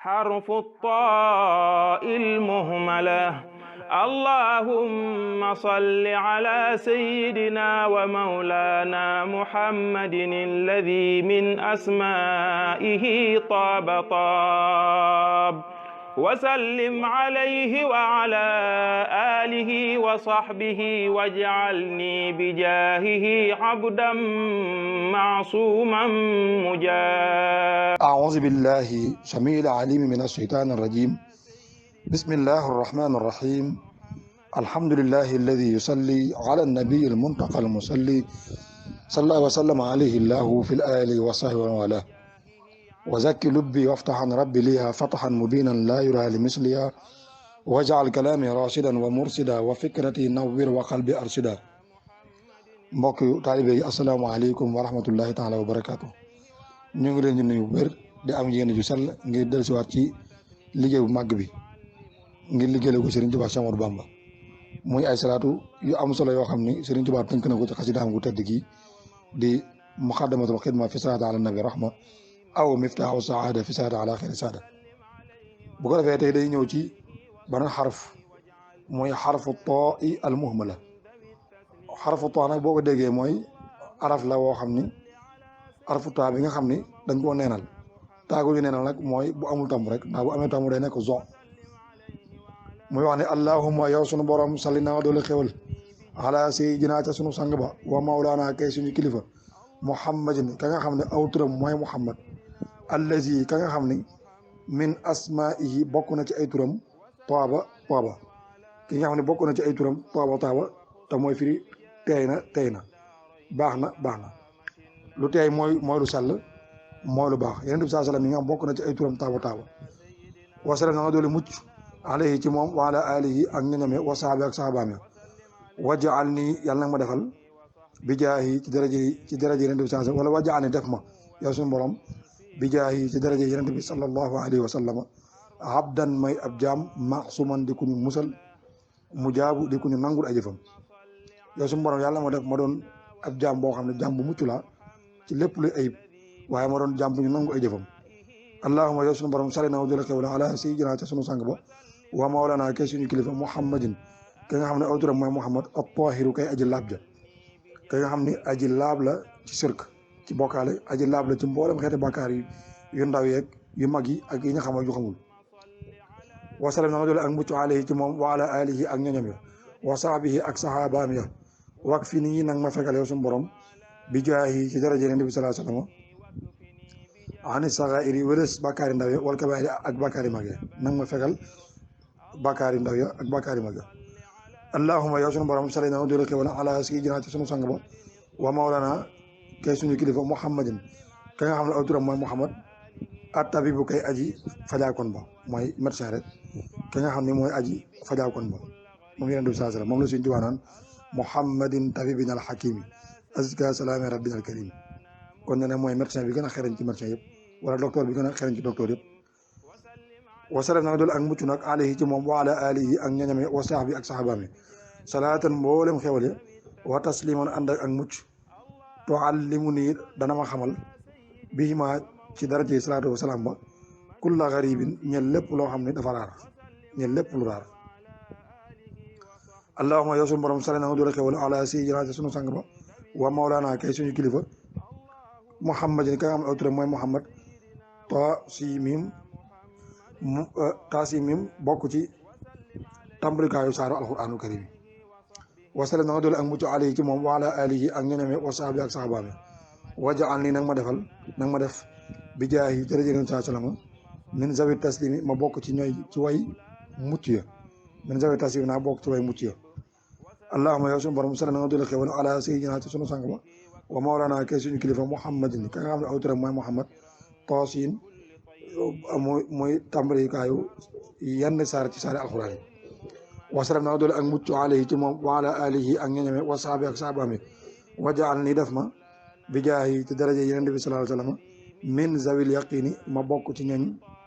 حرف الطاء المهملة. اللهم صل على سيدنا ومولانا محمد الذي من أسمائه طاب طاب، وسلم عليه وعلى آله وصحبه واجعلني بجاهه عبدا معصوما مجاهدا. أعوذ بالله السميع العليم من الشيطان الرجيم. بسم الله الرحمن الرحيم. الحمد لله الذي يصلي على النبي المنتقى المصلي صلى الله وسلم عليه الله في الآل وصحبه وله. وزكي لبي وافتح عن ربي ليها فتحا مبينا لا يرى لمثلها، واجعل كلامي راشدا ومرشدا وفكرتي نور وقلبي أرشدا. mbokk taalibe yi asalaamaaleykum wa rahmatullahi taala wa barakaatu. ñu ngi leen di nuyu bu wér di am yéen ju sell ngir dellusiwaat ci liggéey bu màgg bi ngir liggéeyal ko Serigne Touba Cheikh Ahmadou Bamba, muy ay salaatu yu am solo yoo xam ni Serigne Touba tënk na ko ci xasidaam gu tedd gi di Muqàddamatul XIDMA fi salaatu ala nabi rahma aw miftaaxu saada fi salaatu ala xayri saada. bu ko defee tey day ñëw ci beneen xaraf mooy xarfu too i al muhmala. xarfu too nag boo ko déggee mooy araf la woo xam ni arfu taa bi nga xam ni dañ koo neenal. taagu ñu neenal nag mooy bu amul tomb rek, ndax bu amee tomb day nekk zo. muy wax ne allahumma yow sunu borom salli na doole xewal ala sayyidina ca sunu sang ba wa mawlaana kay suñu kilifa muhammadin ka nga xam ne aw turam mooy muhammad allazi ka nga xam ni min asmaihi bokk na ci ay turam taaba taaba, ki nga xam ne bokk na ci ay turam taaba taaba te mooy firi teey na baax na. lu teey mooy lu sell mooy lu baax. Yonent bi saa sallam yi nga xam bokk na ci ay turam taaba taaba. wasalam na nga doole mucc alayhi ci moom wa ala alihi ak ñoñame wa sahaabi ak sahabaam ya. wajaal nii yàlla nag ma defal bi jaahi ci daraje Yonent bi saa sallam, wala wajaal ni def ma yow suñu borom bi jaahi ci daraje Yonent bi sallallahu alayhi wa sallama abdan may ab jaam maxsuman di ku ñu musal mujaabu di ku ñu nangul ay jëfam. yow suñu borom yàlla ma def ma doon ab jaam boo xam ne jaam bu mucc laa ci lépp luy ayib, waaye ma doon jaam bu ñu nangu ay jëfam. allahumma yow suñu borom sali na wa doole xewla ala sayyidina ca sunu sang ba wa mawlana kay suñu kilifa muhammadin ka nga xam ne aw turam mooy muhammad at-tahiru kay aji laab ja, ka nga xam ne aji laab la ci sirk ci bokkaale, aji laab la ci mboolem xeeti bàkkaar yi yu ndaw yeeg yu mag yi ak yi nga xam ak yu xamul. wasalam na nga doole ak mucc alayhi ci moom wa ala alihi ak ñoñam ya wa sahbihi ak sahabaam ya. wak fi nii nag ma fekkal yow suñu borom bi jaahi ci daraje Yonent bi sallallahu alayhi wa sallam ani sagairi wërës bàkkaari ndaw ya wal kabairi ak bàkkaari mag ya. nag ma fekkal bàkkaari ndaw ya ak bàkkaari mag ya. allahumma yow suñu borom sali na doole xewal ala sayyidina ci sunu sang ba wa mawlana kay suñu kilifa muhammadin ka nga xam ne aw turam mooy muhammad at-tabibu kay aji fajaakoon ba, mooy médecin rek, ka nga xam ne mooy aji fajaakoon ba moom Yonent bi sallallahu alayhi wa sallam. moom la suñu diwaanaan muhammadin tabibina al hakimi azka salaami rabbina al karim. kon ne mooy médecin bi gën a xereñ ci médecin yëpp, wala docteur bi gën a xereñ ci docteur yëpp. wasalam na nga dool ak mucc nag alayhi ci moom wa ala alihi ak ñoñame wa sahbi ak sahabaami salaatan mboolem xewale wa tasliman ànd ak mucc tuallimu nii dana ma xamal bihima ci daraje salaatu wa salaam ba kulla garibin ñel lépp loo xam ne dafa raar, ñel lépp lu raar. allahumma yow suñu borom sali na nga doole xewal ala sayyidina sunu sang ba wa mawlana kay suñu kilifa muhammadin ka nga xam ne aw turam mooy muhammad tasimim bokk ci tàmbalikaayu saaru alquranul karim. wasalam na nga doole ak mucc alayhi ci moom wa ala alihi ak ñoñame wa sahbi ak sahabaami wajaal nii nag ma def bi jaahi daraje Yonent bi sallallahu alayhi wa sallam min zawi taslimi ma bokk ci way mucc ya. min zawi taslimi naa bokk ci way mucc ya. allahumma yow suñu borom sali na nga doole xewal ala sayyidina ci sunu sang ba wa mawlana kay suñu kilifa muhammadin ka nga xam ne aw turam mooy muhammad toosin mooy tàmbalikaayu yenn saar ci saari alxuraan yi. wasalam na nga doole ak mucc alayhi ci moom wa ala alihi ak ñoñame wa sahbi ak sahabaami wajaal nii def ma bi jaahi ci daraje Yonent bi sallallahu alayhi wa sallam min zawil yaqini ma bokk ci ñooñ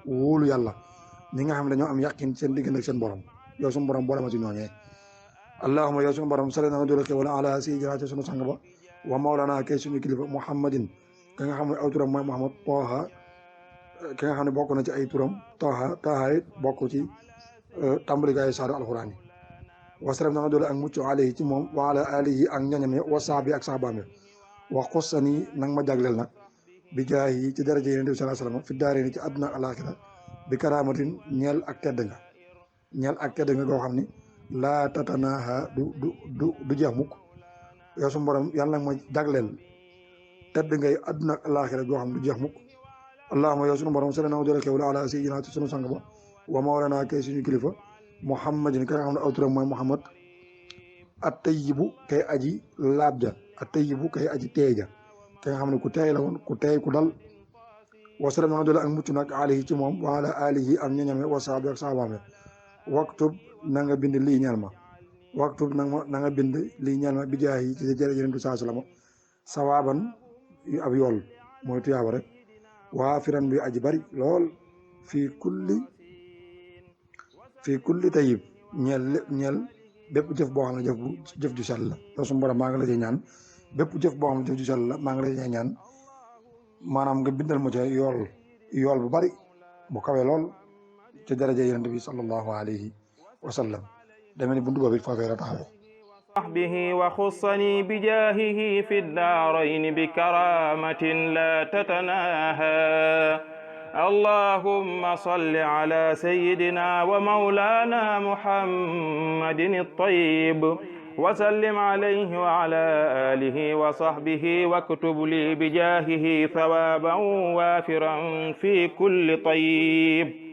wóolu yàlla ñi nga xam ne dañoo am yaqin seen diggante ak seen borom. yow suñu borom boole ma ci ñooñee. allahumma yow suñu borom sali na nga doole xewal ala sayyidina ci sunu sang ba wa mawlana kay suñu kilifa muhammadin ka nga xam ne aw turam mooy muhammad tooha ki nga xam ne bokk na ci ay turam Taaha it bokk ci tàmbalikaayu saaru alxuraan yi wasalam na nga doole ak mucc alayhi ci moom wa ala alihi ak ñoñam ya wa saabi ak saabaam ya wa xussani nang ma jagleel nag bi jaay yi ci daraja yonent bi sallallahu alayhi wasallam fi daare ni ci àdduna alaxira bi karaamatin ñeel ak tedd nga goo xam ni laa tatanaha du jeex mukk yow su borom yàlla nag ma jagleel tedd ngay àdduna ak alaxira goo xam du jeex mukk allahuma yow sunu borom sala na doole xewlu ala sayyidina ci sunu sang ba wa mawlana kay suñu kilifa muhammadin ka nga xam ne aw turam mooy muhammad at tayyibu kay aji laab ja at tayyibu kay aji teey ja ka nga xam ne ku teey la woon ku teey ku dal wasalam na nga doole ak mucc nag alayhi ci moom wa ala alihi ak ñoñame wa saabi ak saabaame waktub na nga bind lii ñeel ma waktub na nga bind lii ñeel ma bi jaay yi ci jërëjëf yonent bi sallallahu alayhi wasallam sawaaban yu ab yool mooy tuyaaba rek waa firan bi aji bari lool fii kulli tayyib ñeel bépp jëf boo xam ne jëf ju sell la yow suñu borom maa ngi la cee ñaan bépp jëf boo xam ne jëf ju sell la maa ngi la cee ñaan maanaam nga bindal ma ca yool bu bari bu kawe lool ci daraja yonent bi sallallahu alayhi wa sallam deme ni buntu boobu foofee la taxawee به وخصني بجاهه في الدارين بكرامة لا تتناهى اللهم صل على سيدنا ومولانا محمد الطيب وسلم عليه وعلى آله وصحبه واكتب لي بجاهه ثوابا وافرا في كل طيب